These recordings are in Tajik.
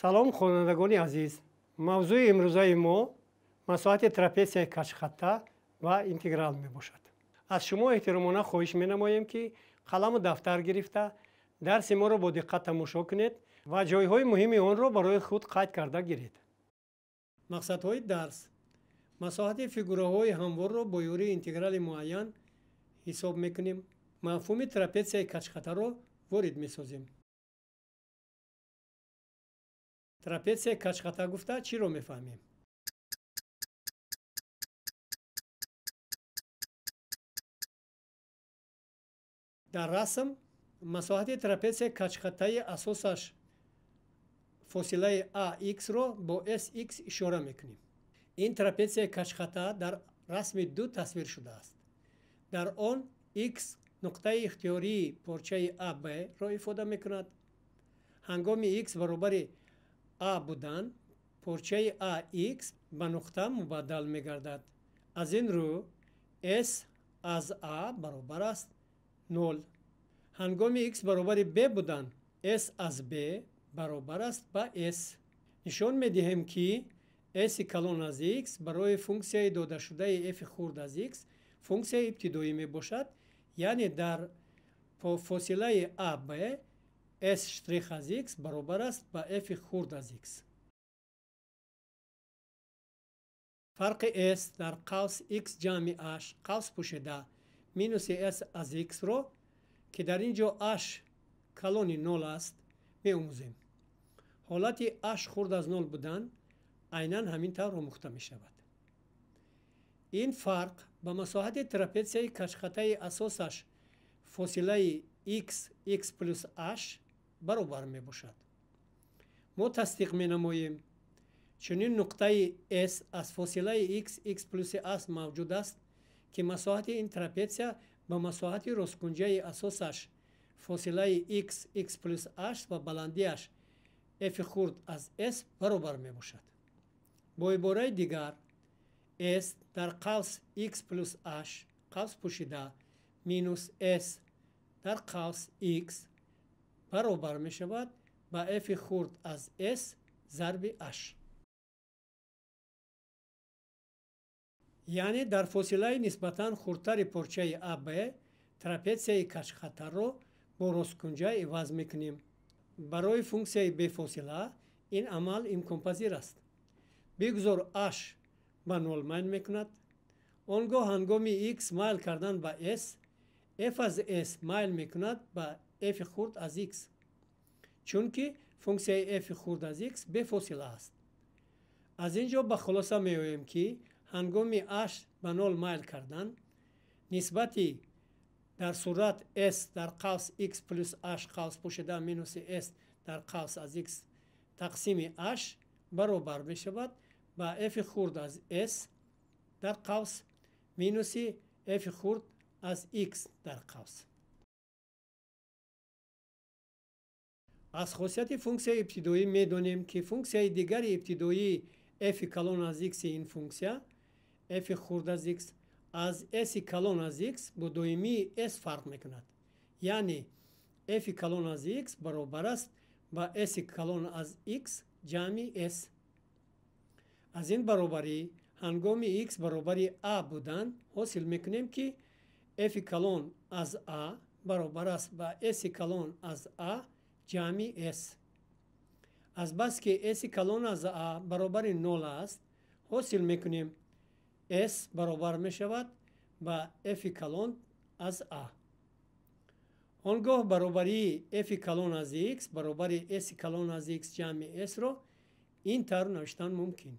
Салом, хонандагони азиз. Мавзӯи имрӯзаи мо масоҳати трапетсияи каҷхатта ва интеграл мебошад. Аз шумо эҳтиромона хоҳиш менамоем, ки қаламу дафтар гирифта дарси моро бо диққат тамошо кунед ва ҷойҳои муҳими онро барои худ қайд карда гиред. Мақсадҳои дарс: масоҳати фигураҳои ҳамворро бо ёрии интеграли муайян ҳисоб мекунем. Мафҳуми трапетсияи каҷхаттаро ворид месозем. Трапетсияи каҷхатта гуфта чиро мефаҳмем? Дар расм масоҳати трапетсияи каҷхаттаи асосаш фосилаи ax-ро бо sx ишора мекунем. Ин трапетсияи каҷхатта дар расми ду тасвир шудааст. Дар он x нуқтаи ихтиёрии порчаи AB-ро ифода мекунад. Ҳангоми x баробари a будан, порчаи ax ба нуқта мубаддал мегардад. Аз ин рӯ s аз a баробар аст 0. Ҳангоми x баробари b будан, s аз b баробар аст ба s. Нишон медиҳем, ки s калон аз x барои функсияи додашудаи f хурд аз x функсияи ибтидоӣ мебошад, яъне дар фосилаи ab s штрих аз x баробар аст ба f хурд аз x. Фарқи s дар қавс x ҷамъи h қавс пӯшида минуси s аз x-ро, ки дар ин ҷо h калони 0 аст, меомӯзем. Ҳолати h хурд аз 0 будан айнан ҳамин тавр омӯхта мешавад. Ин фарқ ба масоҳати трапетсияи каҷхаттаи асосаш фосилаи x x плюс h баробар мебошад. Мо тасдиқ менамоем, чунин нуқтаи s аз фосилаи x x плюси h мавҷуд аст, ки масоҳати ин трапетсия ба масоҳати росткунҷаи асосаш фосилаи x x плюс h ва баландиаш f хурд аз s баробар мебошад. Бо ибораи дигар, s дар қавс x плюс h қавс пӯшида минус s дар қавс x баробар мешавад ба f хурд аз s зарби h. Яъне дар фосилаи нисбатан хурдтари порчаи AB трапетсияи каҷхаттаро бо росткунҷа иваз мекунем. Барои функсияи бефосила ин амал имконпазир аст. Бигзор h ба 0 майл мекунад. Он гоҳ ҳангоми x майл кардан ба s, f аз s майл мекунад ба f хурд аз x, чунки функсияи f хурд аз x бефосила аст. Аз ин ҷо ба хулоса меоем, ки ҳангоми h ба 0 майл кардан нисбати дар сурат s дар қавс x плюс h қавс пӯшида минуси s дар қавс аз x тақсими h баробар мешавад ба f хурд аз s дар қавс минуси f хурд аз x дар қавс. Аз хосияти функсияи ибтидоӣ медонем, ки функсияи дигари ибтидоии f калон аз x ин функсия f хурд аз x аз s калон аз x бо доимии s фарқ мекунад. Яъне f калон аз x баробар аст ба s калон аз x ҷамъи s. Аз ин баробарӣ ҳангоми x баробари a будан ҳосил мекунем, ки f калон аз a баробар аст ба s калон аз a ҷамъи s. Азбаски s калон аз a баробари 0 аст, ҳосил мекунем s баробар мешавад ба f калон аз a. Он гоҳ баробарии f калон аз x баробари s калон аз x ҷамъи s-ро ин тавр навиштан мумкин: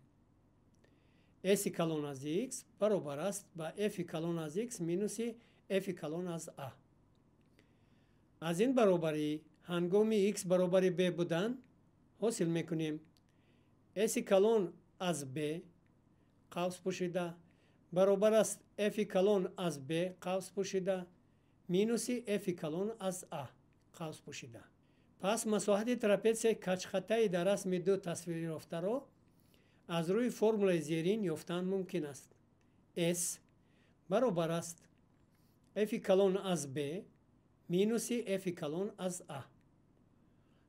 s калон аз x баробар аст ба f калон аз x минуси f калон аз a. Аз ин баробарӣ ҳангоми x баробари b будан ҳосил мекунем s калон аз b қавс пӯшида баробар аст f калон аз b қавс пӯшида минуси f калон аз a қавс пӯшида. Пас масоҳати трапетсияи каҷхаттаи дар расми ду тасвирёфтаро аз рӯи формулаи зерин ёфтан мумкин аст. S баробар аст f калон аз b минуси f калон аз a.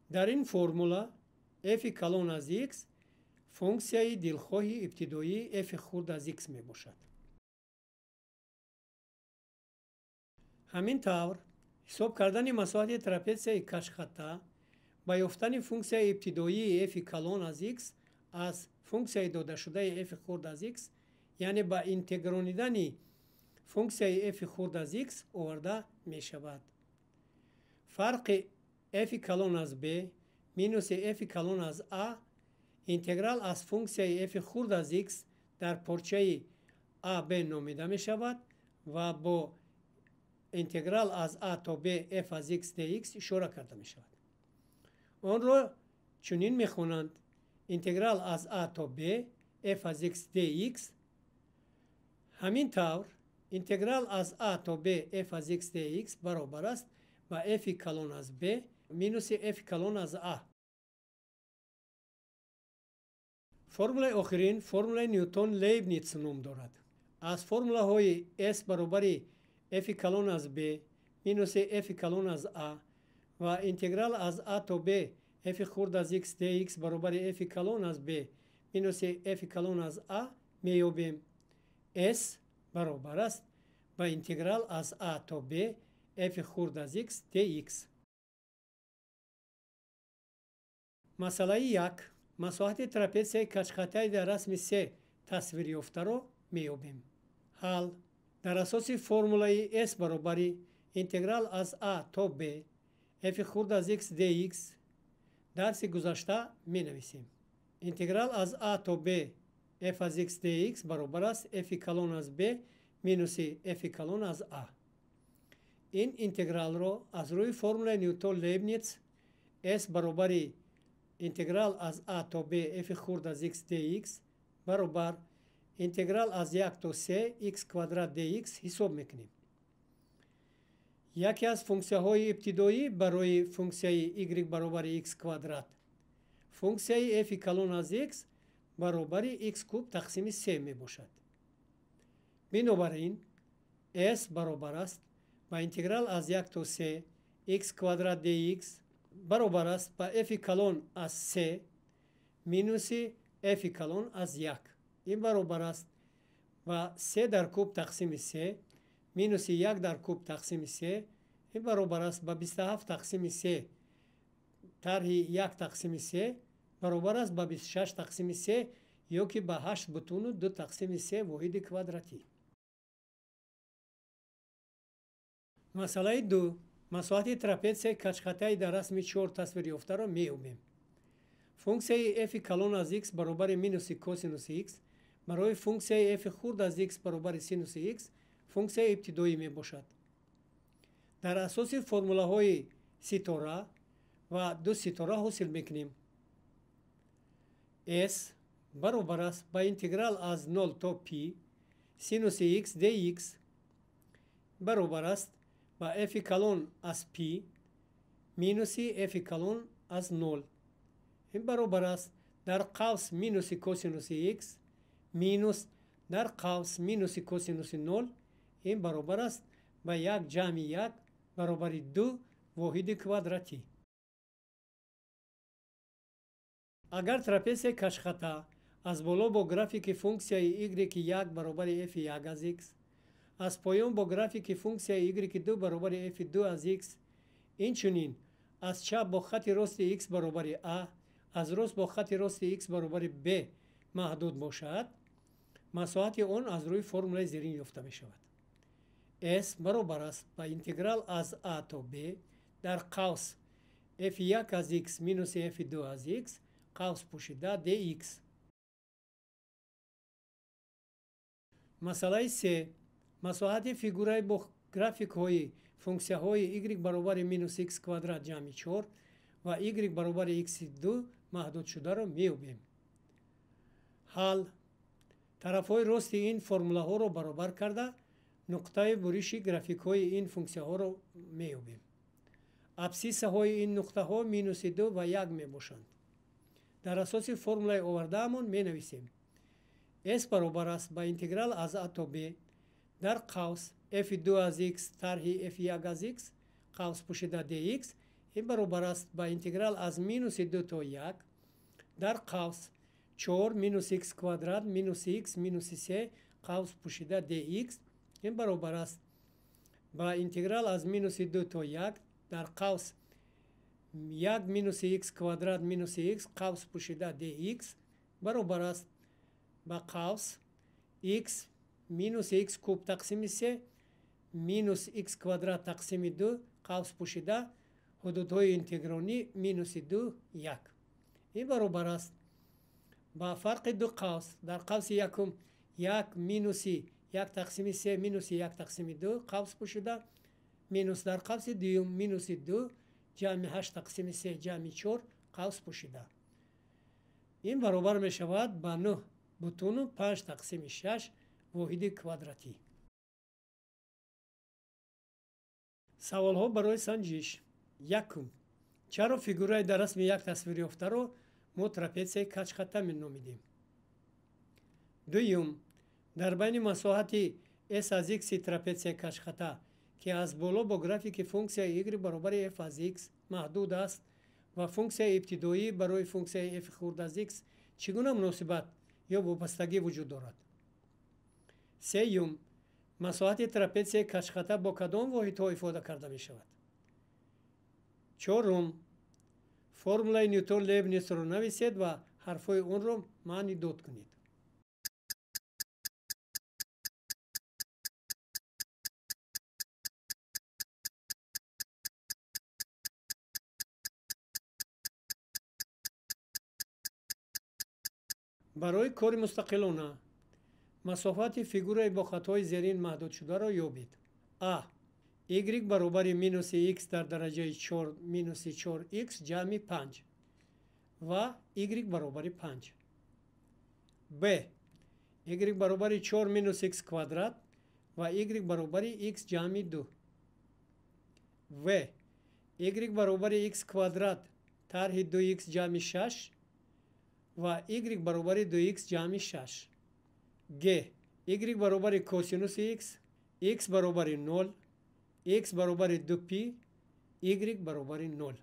Дар ин формула f калон аз x функсияи дилхоҳи ибтидоии f хурд аз x мебошад. Ҳамин тавр, ҳисоб кардани масоҳати трапетсияи каҷхатта ба ёфтани функсияи ибтидоии f калон аз x аз функсияи додашудаи f хурд аз x, яъне ба интегронидани функсияи f хурд аз x оварда мешавад. Фарқи f калон аз b минуси f калон аз a интеграл аз функсияи f хурд аз x дар порчаи ab номида мешавад ва бо интеграл аз a то b f аз x dx ишора карда мешавад. Онро чунин мехонанд: интеграл аз a то b f аз x dx. Ҳамин тавр, интеграл аз a то b f аз x dx баробар аст ба f калон аз b минуси f калон аз a. Формулаи охирин формулаи Нютон-Лейбниц ном дорад. Аз формулаҳои s баробари f калон аз b минуси f калон аз a ва интеграл аз a то b f хурд аз x dx баробари f калон аз b минуси f калон аз a меёбем. S баробар аст ба интеграл аз a то b f хурд аз x dx. Масъалаи 1. Масоҳати трапетсияи каҷхаттаи дар расми 3 тасвир ёфтаро меёбем. Ҳал. Дар асоси формулаи s баробари интеграл аз a то b f хурд аз x dx дарси гузашта менависем. Интеграл аз a то b f аз x dx баробар аст f калон аз b минуси f калон аз a. Ин интегралро аз рӯи формулаи Нютон-Лейбниц s баробари интеграл аз a то b f хурд аз x dx баробар интеграл аз 1 то 3 x квадрат dx ҳисоб мекунем. Яке аз функсияҳои ибтидоӣ барои функсияи y баробари x квадрат функсияи f калон аз x баробари x куб тақсими 3 мебошад. Бинобар ин, s баробар аст ба интеграл аз 1 то 3 x квадрат dx баробар аст ба f калон аз 3 минуси f калон аз 1. Ин баробар аст ба 3 дар куб тақсими 3 минуси 1 дар куб тақсими 3. Ин баробар аст ба 27 тақсими 3 тарҳи 1 тақсими 3 баробар аст ба 26 тақсими 3 ё ки ба 8,2 тақсими 3 воҳиди квадратӣ. Масъалаи 2. Масоҳати трапетсияи каҷхаттаи дар расми 4 тасвир ёфтаро меёбем. Функсияи f калон аз x баробари минуси косинуси x барои функсияи f хурд аз x баробари синуси x функсияи ибтидоӣ мебошад. Дар асоси формулаҳои ситора ва ду ситора ҳосил мекунем. S баробар аст ба интеграл аз 0 то π синуси x dx баробар аст ба f калон аз π минуси f калон аз 0. Ин баробар аст дар қавс минуси косинуси x минус дар қавс минуси косинуси 0. Ин баробар аст ба 1 ҷамъи 1 баробари 2 воҳиди квадратӣ. Агар трапетсияи каҷхатта аз боло бо графики функсияи y1 баробари f1 аз x, аз поён бо графики функсияи y2 баробари f2 аз x, инчунин аз чап бо хати рости x баробари a, аз рост бо хати рости x баробари b маҳдуд бошад, масоҳати он аз рӯи формулаи зерин ёфта мешавад. S баробар аст ба интеграл аз a то b дар қавс f1 аз x минуси f2 аз x қавс пӯшида dx. Масъалаи 3. Масоҳати фигураи бо графикҳои функсияҳои y баробари минус x квадрат ҷамъи 4 ва y баробари x2 маҳдудшударо меёбем. Ҳал. Тарафҳои рости ин формулаҳоро баробар карда нуқтаи буриши графикҳои ин функсияҳоро меёбем. Абсиссаҳои ин нуқтаҳо минуси 2 ва 1 мебошанд. Дар асоси формулаи овардаамон менависем. S баробар аст ба интеграл аз a то b дар қавс f2 аз x тарҳи f1 аз x қавс пӯшида dx. Ин баробар аст ба интеграл аз минуси 2 то 1 Дар қавс 4 минус х квадрат минус х минуси 3 қавс пӯшида dx ин баробар аст ба интеграл аз минуси 2 то 1 дар қавс 1 минуси х квадрат минуси х қавс пӯшида dx баробар аст ба қавс х минус х куб тақсими 3 минус х квадрат тақсими 2 қавс пӯшида ҳудудҳои интегралӣ минуси 2 1. Ин баробар аст ба фарқи ду қавс дар қавси якум 1 минуси 1 тақсими 3 минуси 1 тақсими 2 қавс пӯшида минус дар қавси дуюм минуси 2 ҷамъи 8 тақсими 3 ҷамъи 4 қавс пӯшида. Ин баробар мешавад ба 9,5 тақсими 6 воҳиди квадратӣ. Саволҳо барои санҷиш. Якум. Чаро фигураи дар расми як тасвир ёфтаро мо трапетсияи каҷхатта меномидем? Дуюм. Дар байни масоҳати s аз x трапетсияи каҷхатта, ки аз боло бо графики функсияи y баробари f аз x маҳдуд аст ва функсияи ибтидоӣ барои функсияи f хурд аз x чӣ гуна муносибат ё вобастагӣ вуҷуд дорад? Сеюм. Масоҳати трапетсияи каҷхатта бо кадом воҳидҳо ифода карда мешавад? Чорум. Формулаи Ньютон-Лейбницро нависед ва ҳарфҳои онро маънидод кунед. Барои кори мустақилона масофати фигураи бо хатҳои зерин маҳдудшударо ёбед. А. Y баробари минуси x дар дараҷаи 4 минуси 4x ҷамъи 5 ва y баробари 5. Б. Y баробари 4 минус x квадрат ва y баробари x ҷамъи 2. В. Y баробари x квадрат тарҳи 2x ҷамъи 6 ва y баробари 2x ҷамъи 6. Г. Y баробари косинуси x, x баробари 0, x баробари 2π, y баробари 0.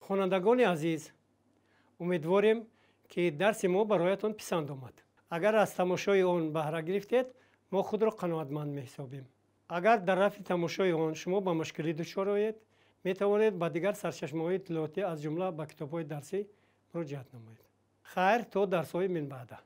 Хонандагони азиз, умедворем, ки дарси мо бароятон писанд омад. Агар аз тамошои он баҳра гирифтед, мо худро қаноатманд меҳисобем. Агар дар рафти тамошои он шумо ба мушкилӣ дучор оед, метавонед ба дигар сарчашмаҳои иттилоотӣ аз ҷумла ба китобҳои дарсӣ муроҷиат намоед. Хайр, то дарсҳои минбаъда.